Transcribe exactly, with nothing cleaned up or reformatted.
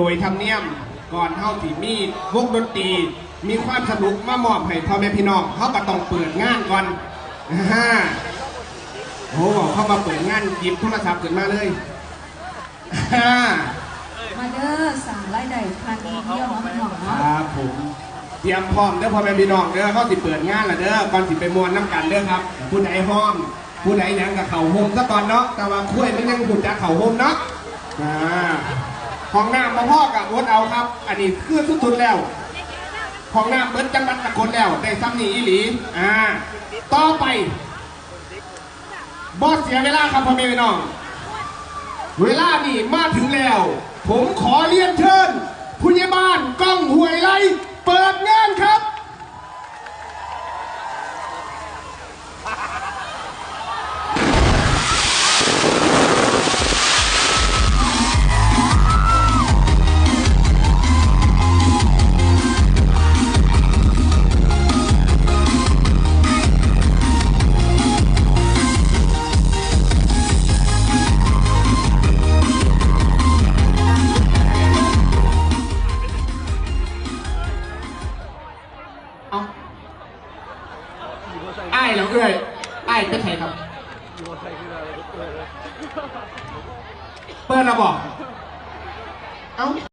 โดยธรรมเนียมก่อนเฮาสิมีวงดนตรี มีความสนุกมามอบให้พ่อแม่พี่น้อง เฮาก็ต้องเปิดงานก่อน อ่า โอ้ เข้ามาเปิดงานหยิบโทรศัพท์ขึ้นมาเลย อ่า มาเด้อ สร้างรายได้ทางนี้เที่ยวเนาะพี่น้องเนาะ ครับผม เตรียมพร้อมเด้อพ่อแม่พี่น้องเด้อ เขาสิเปิดงานแล้วเด้อ ก่อนสิไปม่วนนำกันเด้อครับ ผู้ใดฮ้อน ผู้ใดหยังก็เข้าโฮมซะก่อนเนาะ แต่ว่าคุ้ยมันยังบ่จักเข้าโฮมเนาะ อ่า ห้องน้ำบ่พอก็อดเอาครับ อันนี้คือสุดๆแล้ว ห้องน้ำเบิดจังหวัดสกลแล้ว ได้ซ้ำนี้อีหลี อ่า ต่อไป บ่เสียเวลาครับพ่อแม่พี่น้อง เวลานี้มาถึงแล้ว ผมขอเรียนเชิญ ผู้ใหญ่บ้านก้องห้วยไร่ เปิดงานครับ เอา อ้ายเหรอเอื้อย อ้ายเป็นไผครับ เปิดแล้วบอก เอ้า